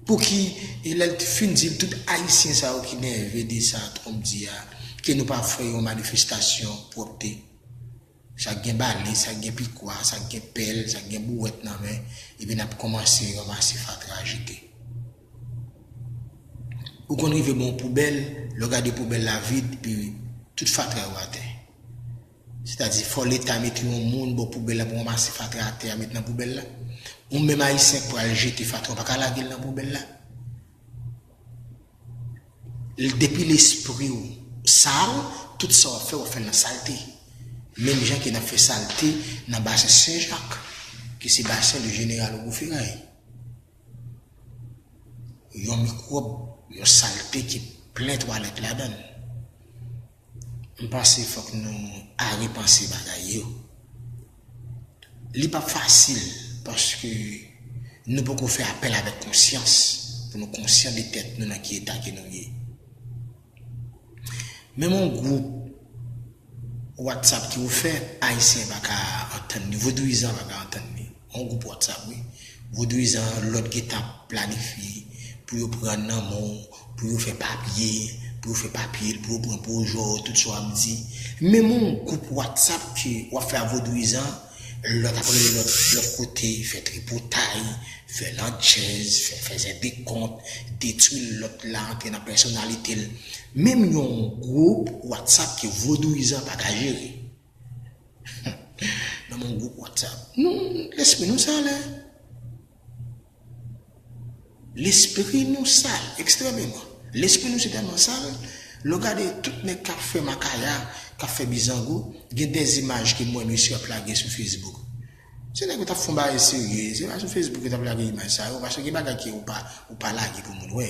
Pouki, e lè l fin di l, tout Ayisyen sa yo ki nève de sa Trump di a, ke nou pa fè yon manifestasyon pwòpte. Sa k gen bale, sa k gen pikwa, sa k gen pèl, sa k gen bouwèt nan men, epi n ap kòmanse ranmase fatra jete. Ou konn rive bò yon poubèl, lè w gade poubèl la vid, epi tout fatra yo atè. Sètadi, fò Leta mete yon moun bò poubèl la pou ranmase fatra atè a, met nan poubèl la. Ou menm Ayisyen k pral jete fatra, w pa ka lage l nan poubèl la. Depi lespri w sal, tout sa w ap fè, w ap fè l nan salte. Menm jan ke n ap fè salte nan basen Sen Jak, ki se basen le jeneral Ogou Feray. Yon mikwòb, yon salte ki plen twalèt ladan l. M panse fòk nou arepanse bagay yo. Li p ap fasil, paske nou poko fè apèl avèk konsyans, pou nou konsyan de tèt nou nan ki eta ke nou ye. Menm yon gwoup WhatsApp ke ou fè, Ayisyen pa ka antann li, vodouyizan pa ka antann li. Yon gwoup WhatsApp, wi. Vodouyizan, lòt gentan ap planifye pou yo pran nan men w, pou yo fè papye, pou yo fè papye l, pou yo pran pwojè w, tout sa w ap di. Menm yon gwoup WhatsApp ke w ap fè a vodouyizan, lòt ap rele lòt, lòt kote, fè tripotay, fè landjèz, fè, fè zèdekont, detwi lòt la, antre nan pèsonalite l. Menm yon gwoup WhatsApp ke vodouyizan pa ka jere. Nan yon gwoup WhatsApp. Nou, lespri nou sal, en. Lespri nou sal, ekstrèmeman. Lespri nou se tèlman sal, lè w gade tout nèg k ap fè makaya, k ap fè bizango, gen de imaj ke m wè mesye ap lage sou Facebook. Se nèg yo t ap fè yon bagay serye, se pa sou Facebook yo t ap lage imaj sa yo, paske gen bagay ke ou pa, ou pa lage pou moun wè.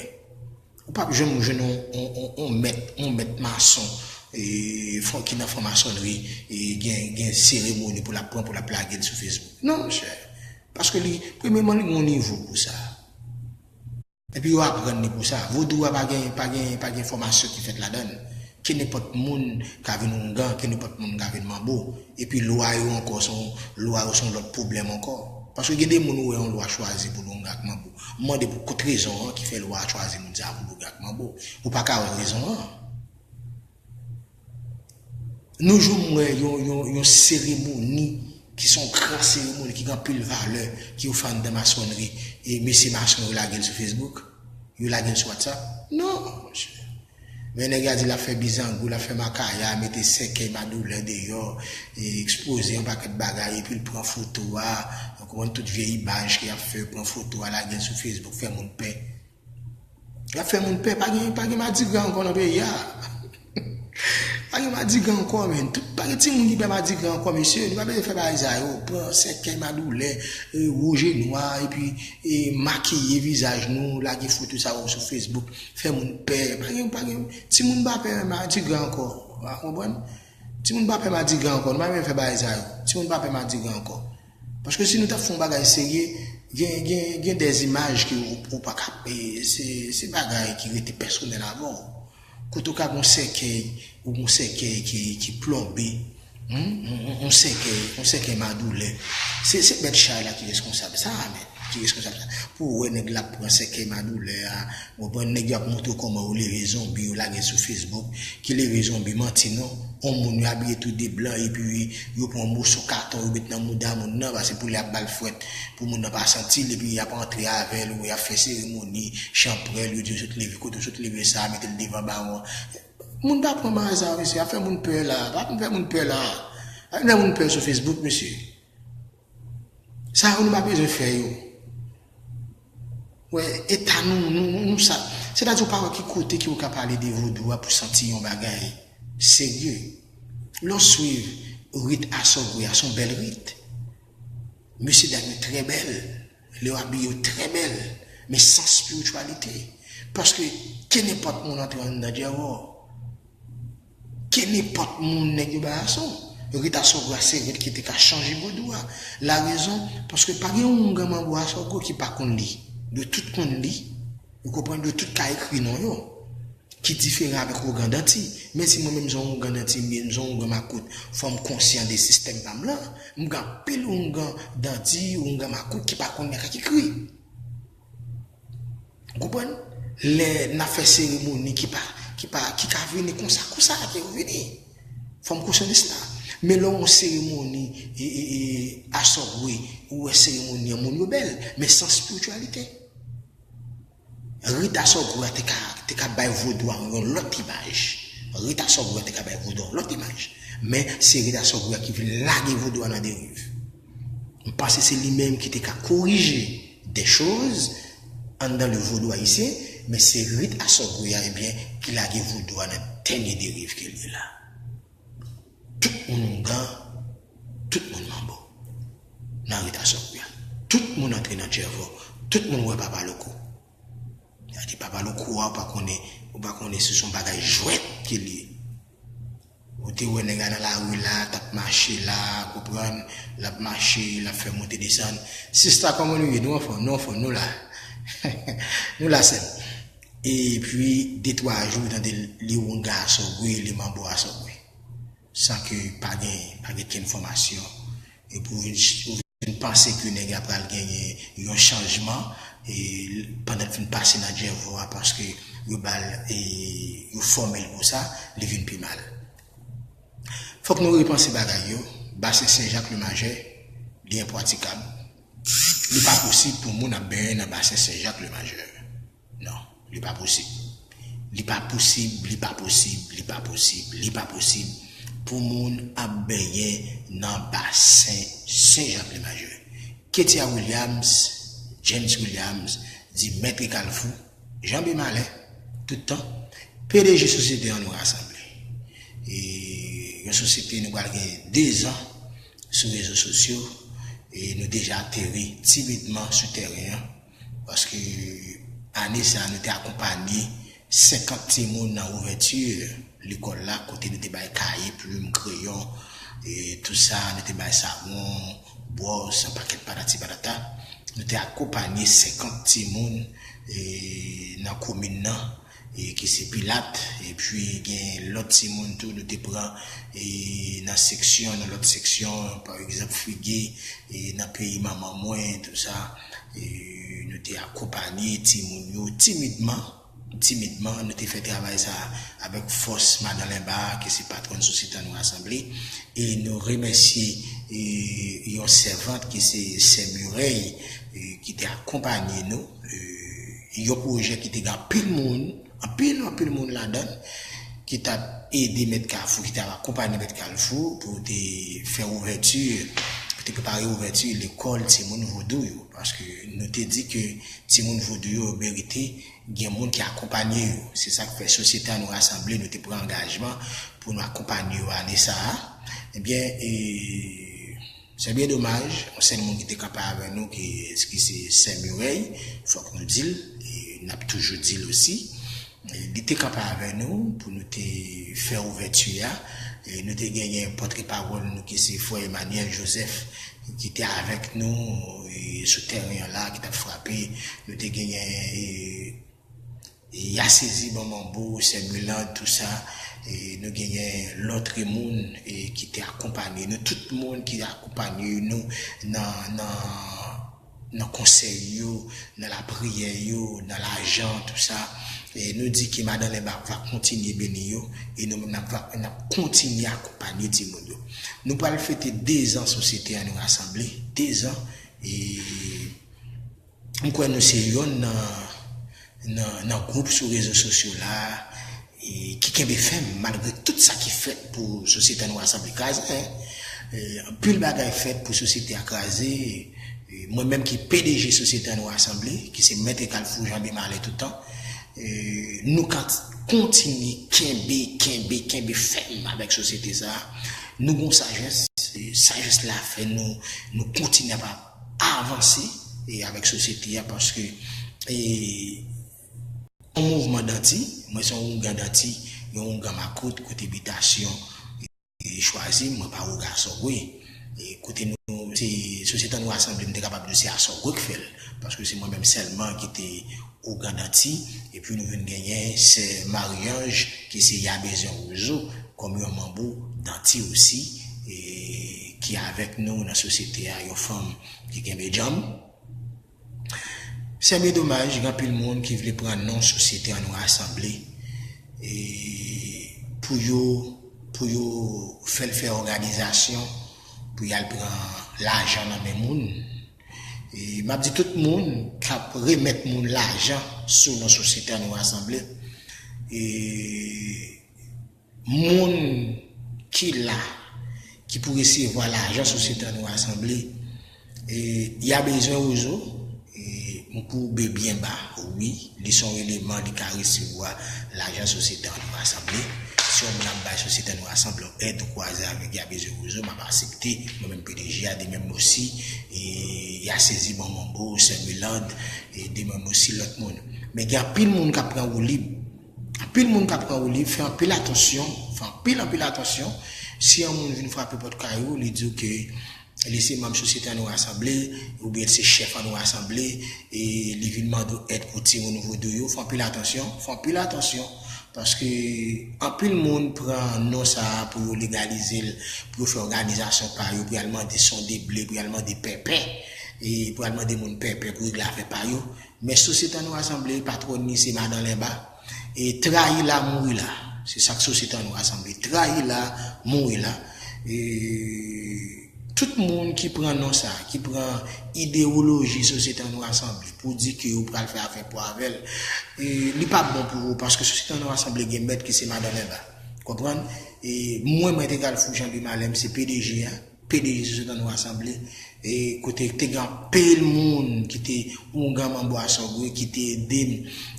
Ou p ap janm jwenn yon, yon, yon, yon mèt, yon mèt mason, e, fran-, ki nan franmasonri, e, gen, gen seremoni pou l ap pran, pou l ap lage l sou Facebook. Non, monchè. Paske li, premyèman, li gen yon nivo pou sa. Epi yo aprann li pou sa. Vodou a pa gen, pa gen, pa gen fòmasyon ki fèt ladan l. Ke nenpòt moun ka vin oungan, ke nenpòt moun ka vin manbo. Epi lwa yo ankò, se yon, lwa yo se yon lòt pwoblèm ankò. Paske gen de moun ou wè yon lwa chwazi pou l oungan ak manbo. M mande pou kout rezon an ki fè lwa a chwazi moun sa a pou l oungan ak manbo. Ou pa ka wè rezon an. Nou jwenn wè yon, yon, yon seremoni ki se yon gran seremoni, ki gen anpil valè, ki yo fè anndan masonri, e mesye mason yo lage l sou Facebook, yo lage l sou WhatsApp. Non, monchè. Men nèg la di l ap fè bizangou, l ap fè makaya, mete sèkèy madoulè deyò, e ekspoze yon pakèt bagay, epi l pran foto a, ou konprann, tout vye imaj ke y ap fè, pran foto a, lage l sou Facebook, fè moun pè. Y ap fè moun pè, pa gen, pa gen madigra ankò nan peyi a. Pa gen madigra ankò, men. Tout, pa gen timoun ki pè madigra ankò, mesye. Nou pa bezwen fè bagay sa yo. Pran sèkèy madoulè, e, wouj e nwa, epi, e, makiye vizaj nou, lage foto sa yo sou Facebook, fè moun pè. Pa gen, pa gen, timoun pa pè madigra ankò. Ou konprann? Timoun pa pè madigra ankò. Nou pa bezwen fè bagay sa yo. Timoun pa pè madigra ankò. Paske si nou t ap fè yon bagay serye, gen, gen, gen de imaj ke ou, ou pa ka, e, se, se bagay ki rete pèsonèl avè w. Kote w ka gen yon sèkèy, ou gen yon sèkèy ki, ki plonbe, hmm? Yon, yon, yon sèkèy, yon sèkèy madoulè. Se, se bèt chay la ki reskonsab sa, men, ki reskonsab sa. Pou w wè nèg la pran sèkèy madoulè a, ou konprann, nèg yo ap montre w kòman yo leve zonbi, yo lage l sou Facebook, ki leve zonbi, manti non. On moun yo abiye tou de blan, epi yo pran yon moso katon, yo met nan mouda moun nan, paske pou li ap ba l fwèt, pou moun nan pa santi l, epi y ap antre avè l, ou y ap fè seremoni, chanprèl, yo di yo sot leve, kote yo sot leve sa, mete l devan bawon. Moun pa pran bagay sa yo, mesye, y ap fè moun pè la, pa vin fè moun pè la. Pa vin fè moun pè sou Facebook, mesye. Sa yo nou pa bezwen fè yo. Wè, eta nou, nou, nou, nou sa. Sètadi ou pa wè ki kote ke ou ka pale de vodou a pou santi yon bagay serye. Lè w swiv rit Asogwe a, se yon bèl rit. Mesye dam yo trè bèl. Lè yo abiye yo trè bèl. Men san espirityalite. Paske kenenpòt moun antre anndan djèvò. Kenenpòt moun nèg yo bay aso. Rit Asogwe a se rit ki te ka chanje vodou a. La rezon, paske pa gen yon oungan manbo Asogwe ki pa konn li. Yo tout konn li. Ou konprann? Yo tout ka ekri non yo. Ki diferan avèk oungan danti. Men si mwen menm se yon oungan danti m ye, m se yon oungan makout, fò m konsyan de sistèm pa m lan. M gen anpil oungan danti, oungan makout ki pa konn li ak ekri. Ou konprann? Lè n ap fè seremoni ki pa, ki pa, ki ka vini konsa, konsa ke yo vini. Fò m konsyan de sa. Men lè yon seremoni, e, e, e, Asogwe, ou wè seremoni an moun yo bèl, men san espirityalite. Rit Asogwe a te ka, te ka bay vodou a yon lòt imaj. Rit Asogwe a te ka bay vodou a yon lòt imaj. Men se rit Asogwe a ki vin lage vodou a nan deriv. M panse se li menm ki te ka korije de choz anndan le vodou ayisyen, men se rit Asogwe a, ebyen, ki lage vodou a nan dènye deriv ke l ye la. Tout moun oungan, tout moun manbo. Nan rit Asogwe a. Tout moun antre nan djèvò. Tout moun wè Papa Loko. Sa di Papa Loko a, ou pa konnen, ou pa konnen si se yon bagay jwèt ke l ye. Ou te wè nèg la nan lari la, t ap mache la, konprann, l ap mache, l ap fè monte desann. Sista, kòman nou ye? Nou anfòm, nou anfòm, nou la. Nou la, sè m. Epi, de twa jou, ou tande li oungan Asogwe, li manbo Asogwe. San ke pa gen, pa gen kenn enfòmasyon. Epi, ou vin, ou vin panse ke nèg la pral genyen yon chanjman, e, pandan l fin pase nan djèvò a, paske yo ba l, e, yo fòme l pou sa, li vin pi mal. Fòk nou repanse bagay yo. Basen Sen Jak Lemajè, li enpratikab. Li pa posib pou moun ap benyen nan Basen Sen Jak Lemajè. Non, li pa posib. Li pa posib, li pa posib, li pa posib, li pa posib pou moun ap benyen nan Basen Sen Jak Lemajè. Ketia Williams, James Williams, di Mèt Kalfou, Jan B. Malè, tout tan, P D G sosyete an Nou Rasanble. E yon sosyete nou pral gen de zan sou rezo sosyo, e nou deja ateri timidman sou tèren an, paske ane sa a nou te akonpanye senkant timoun nan ouvèti lekòl la, kote nou te bay kaye, plim, kreyon, e tou sa, nou te bay savon, bwòs, yon pakèt patati patata. Nou te akonpanye senkant timoun, e, nan komin nan, e, ki se Pilat, epi gen lòt timoun tou nou te pran, e, nan seksyon, nan lòt seksyon, pa egzanp, Figi, e, nan peyi manman mwen, tou sa, e, nou te akonpanye timoun yo timidman, timidman, nou te fè travay sa avèk fòs Madan Lenba, ki se patwòn sosyete Nou Rasanble, e nou remèsye, e, yon sèvant ki se Sè Mirèy, e, ki te akonpanye nou, e, yon pwojè ki te gen anpil moun, anpil, anpil moun ladan l, ki t ap ede Mèt Kalfou, ki t ap akonpanye Mèt Kalfou pou te fè ouvèti te prepare ouvèti lekòl timoun vodou yo, paske nou te di ke timoun vodou yo merite gen moun ki akonpanye yo. Se sa k fè Sosyete An Nou Rasanble, nou te pran angajman pou nou akonpanye yo ane sa a. Ebyen, e, se byen domaj, yon sèl moun ki te kanpe avè nou, ki, ki se Sè Mireille, fòk nou di l, e n ap toujou di l osi. E, li te kanpe avè nou pou nou te fè ouvèti a. E, nou te genyen pòtre pawòl nou ki se frè Emmanuel Joseph ki te avèk nou, e, sou tèren an la, ki t ap frape. Nou te genyen, e, e, Yasezi Banmanbo, Sè Mirlande, tou sa. E, nou genyen lòt moun, e, ki te akonpanye nou. Tout moun ki akonpanye nou nan, nan, nan konsèy yo, nan lapriyè yo, nan lajan, tou sa. E nou di ke Madan Lenba va kontinye beni yo, e nou menm n ap, n ap kontinye akonpanye timoun yo. Nou pral fete dezan Sosyete An Nou Rasanble, dezan, e m kwè nou se yonn nan, nan, nan gwoup sou rezo sosyo la, e ki kenbe fèm malgre tout sa ki fèt pou Sosyete An Nou Rasanble kraze, en. E, anpil bagay fèt pou sosyete a kraze. E, mwen menm ki P D G Sosyete An Nou Rasanble, ki se mèt e kalfou Jan Bemalen toutan, e, nou ka kontinye kenbe, kenbe, kenbe fèm avèk sosyete sa a. Nou gon sajès, e, sajès la fè nou, nou kontinye ap avanse, e, avèk sosyete a, paske, e, yon mouvman danti, mwen se yon oungan danti, yon oungan makout, kote bitasyon, e, chwazi, mwen pa oungan Asògwe. E, kote nou, se Sosyete An Nou Rasanble, m te kapab di se Asògwe k fè l, paske se mwen menm sèlman ki te oungan danti, epi nou vin genyen Sè Marie-Ange, ki se Ya Bezwen Wozo, kòm yon manbo danti osi, e, ki avèk nou nan sosyete a, yon fanm ki kenbe djanm. Se byen domaj, gen anpil moun ki vle pran non Sosyete An Nou Rasanble, e, pou yo, pou yo fè l fè òganizasyon, pou y al pran lajan nan men moun. E, m ap di tout moun k ap remèt moun lajan sou non Sosyete An Nou Rasanble, e, moun ki la, ki pou resevwa lajan Sosyete An Nou Rasanble, e, Ya Bezwen Wozo, e, m koube byen ba, wi, li se yon eleman, li ka resevwa lajan Sosyete An Nou Rasanble. Si yon moun ap bay Sosyete An Nou Rasanble yon èd, ou kwaze avèk Ya Bezwen Wozo, m ap aksepte, mwen menm P D G a, de menm osi, e, Yasezi Banmanbo, Sè Mirlande, e de menm osi lòt moun. Men gen anpil moun k ap pran woulib. Anpil moun k ap pran woulib, fè anpil atansyon, fè anpil, anpil atansyon. Si yon moun vin frape pòt kay ou, li di w ke li se manm Sosyete An Nou Rasanble, oubyen se chèf An Nou Rasanble, e li vin mande w èd pou timoun vodou yo, fè anpil atansyon, fè anpil atansyon, paske anpil moun pran non sa a pou yo legalize l, pou yo fè òganizasyon pa yo, pou y al mande Sondeble, pou y al mande pèpè, e pou y al mande moun pèpè pou regle afè pa yo. Men Sosyete An Nou Rasanble, patwòn li se Madan Lenba. E trayi la, mouri la. Se sa k Sosyete An Nou Rasanble. Trayi la, mouri la. E tout moun ki pran non sa, ki pran idewoloji Sosyete An Nou Rasanble pou di ke yo pral fè afè pou avè l, e li p ap bon pou ou, paske Sosyete An Nou Rasanble gen mèt ki se Madan Lenba. Konprann? E mwen, Mèt Egal Fou Jan Bemalen, m se P D G a. P D G Sosyete An Nou Rasanble, e kote te gen anpil moun ki te oungan manbo Asògwe, ki te ede m,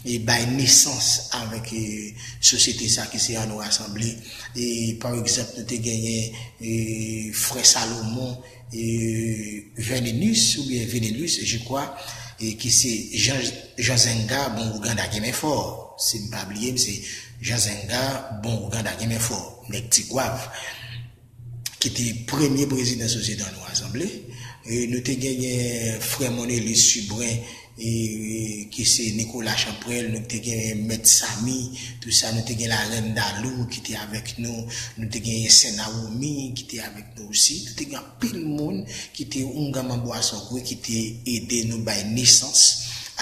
e bay nesans avèk, e, sosyete sa ki se An Nou Rasanble. E, pa egzanp, nou te genyen, e, frè Salomon, e, Venenus oubyen Venelus, je crois, e ki se Jan, Jan Zenga, bon Ouganda gen men fò. Si m pa bliye, m se Jan Zenga, bon Ouganda gen men fò. Nèg Tigwav. Ki te premye prezidan Sosyete An Nou Rasanble. E, nou te genyen frè Monelus Subrin, e, ki se Nicolas Chanprel, nou te genyen Mèt Samy, tou sa, nou te gen Larèn Dalou ki te avèk nou, nou te genyen Sè Nawomi ki te avèk nou osi. Nou te gen anpil moun ki te oungan manbo Asògwe ki te ede nou bay nesans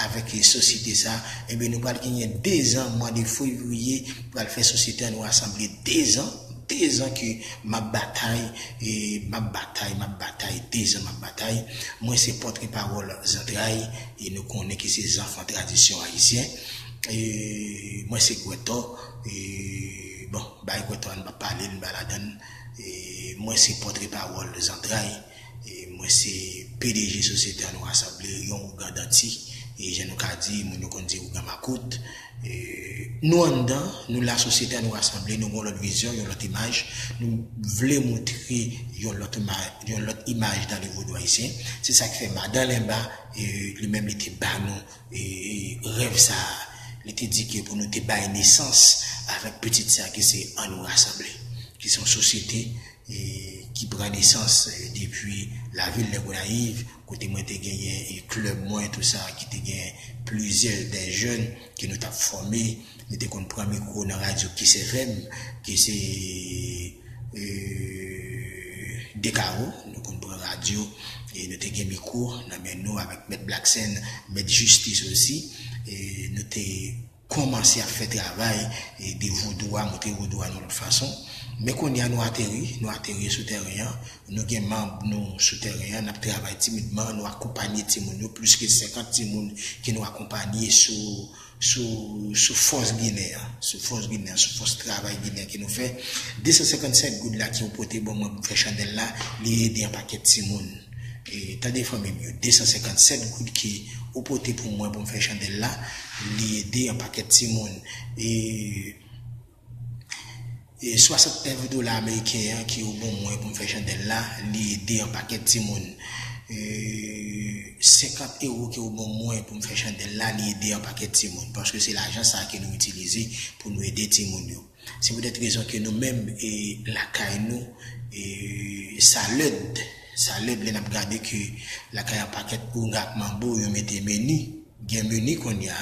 avèk sosyete sa. Ebyen, nou pral genyen dezan, mwa de fevriye, pral fè Sosyete An Nou Rasanble dezan, dezan ke m ap batay, e m ap batay, m ap batay, dezan m ap batay. Mwen se pòtrepawòl Zantray, e nou konnen ke se zanfan tradisyon ayisyen. E mwen se Gwètò, e bon, bay Gwètò a n pa pale, n pa ladann. E mwen se pòtrepawòl Zantray. E mwen se P D G Sosyete An Nou Rasanble, yon ougan danti. E jan nou ka di, moun yo konn di ougan makout. E nou anndan, nou la, Sosyete An Nou Rasanble, nou gen yon lòt vizyon, yon lòt imaj. Nou vle montre yon lòt ima-, yon lòt imaj dans le vodou haïtien. Se sa k fè Madan Lenba, e, li menm, li te ba nou e, e, rèv sa a. Li te di ke pou nou te bay nesans avèk pitit sa ki se An Nou Rasanble, ki se yon sosyete, e, ki pran nesans, e, depi lavil Lègonayiv, kote mwen te genyen, e, klèb mwen, tou sa, ki te gen plizyè dè jèn ke nou t ap fòme. Nou te konn pran mikwo nan radyo Kiss F M, ki se, e, Dekaro, nou konn pran radyo, e nou te gen mikwo nan men nou avèk Mèt Blackson, Mèt Jistis osi, e nou te kòmanse ap fè travay, e, de vodou a, montre vodou a nan lòt fason. Men kounye a nou ateri, nou ateri sou tèren an, nou gen manm nou sou tèren an, n ap travay timidman, nou akonpanye timoun yo, plis ke senkant timoun ke nou akonpanye sou, sou, sou fòs ginen an, sou fòs ginen an, sou fòs travay ginen an ke nou fè. De san senkannsèt goud la ke ou pote ban mwen pou m fè chandèl la, li ede yon pakèt timoun. E, tande fanmi m yo, de san senkannsèt goud ke ou pote pou mwen pou m fè chandèl la, li ede yon pakèt timoun. E, e swasannnèf dola ameriken an ke ou ban mwen pou m fè chandèl la, li ede yon pakèt timoun. E, senkant ewo ke ou ban mwen pou m fè chandèl la, li ede yon pakèt timoun. Paske se lajan sa a ke nou itilize pou nou ede timoun yo. Se poutèt rezon ke nou menm, e, lakay nou, e, sa lèd. Sa lèd lè n ap gade ke lakay yon pakèt oungan ak manbo, yo mete meni. Gen meni kounye a,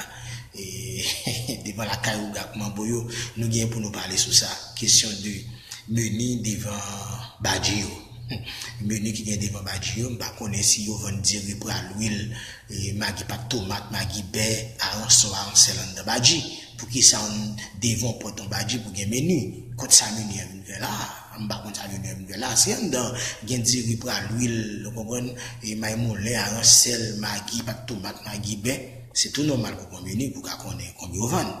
e, devan lakay oungan ak manbo yo, nou gen pou nou pale sou sa. Kesyon de meni devan badji yo. Meni ki gen devan badji yo, m pa konnen si yo vann diri, pwa, lwil, e, magi, pat, tomat, magi, bè, aransò, aransèl anndan badji. Poukisa devan w pòt yon badji pou gen meni? Kot sa meni an vin fè la? M pa konn sa meni an vin fè la. Si anndan gen diri, pwa, lwil, ou konprann, e, may moulen, aransèl, magi, pat, tomat, magi, bè, se tou nòmal pou pran meni pou ka konnen konbyen yo vann.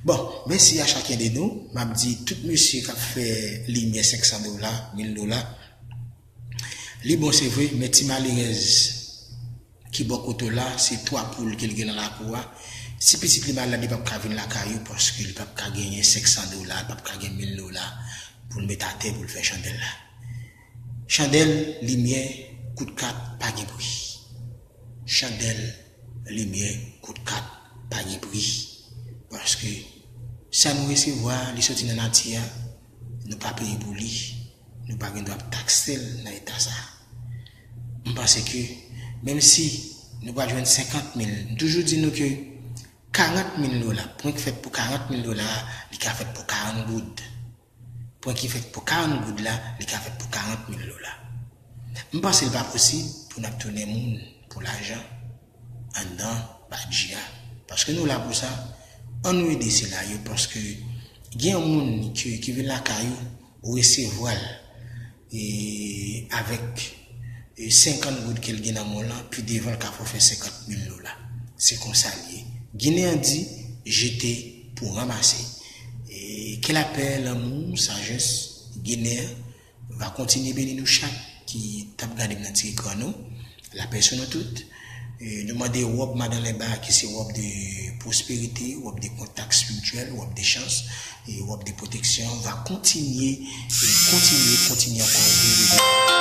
Bon, mèsi a chacun de nous. M ap di tout mesye k ap fè limyè senk san dola, mil dola, li bon, se vre, men ti malerèz ki bò kote w la, se twa poul ke l gen nan lakou a. Si pitit li malad, li p ap ka vin lakay ou paske li p ap ka genyen senk san dola, li p ap ka gen mil dola pou l met atè pou l fè chandèl la. Chandèl, limyè, kout kat, pa gen pri. Chandèl, limyè, kout kat, pa gen pri. Paske sa nou resevwa, li soti nan nati a, nou pa peye pou li, nou pa gen dwa ap takse l nan eta sa. M panse ke, menm si nou pral jwenn senkant mil, m toujou di nou ke karant mil dola, pwen k fèt pou karant mil dola a, li ka fèt pou karant goud. Pwen ki fèt pou karant goud la, li ka fèt pou karant mil dola. M panse l pa posib pou n ap tounen moun pou lajan anndan badji a. Paske nou la pou sa, ann nou ede sila yo, paske gen yon moun ki, ki vin lakay ou, ou resevwa l, e, avèk, e, senkant goud ke l gen nan men w lan, pi devan l ka fè w fè senkant mil dola. Se konsa l ye. Ginen an di, jete pou ranmase. E, que la paix, l'amour, sagesse, Ginen an va kontinye beni nou chak ki t ap gade m nan ti ekran nou. Lapè sou nou tout. E, nou mande wòb Madan Lenba, ki se wòb de pwosperite, wòb de kontak espirityèl, wòb de chans, e wòb de pwoteksyon, va kontinye, e kontinye, kontinye ankò vin ede.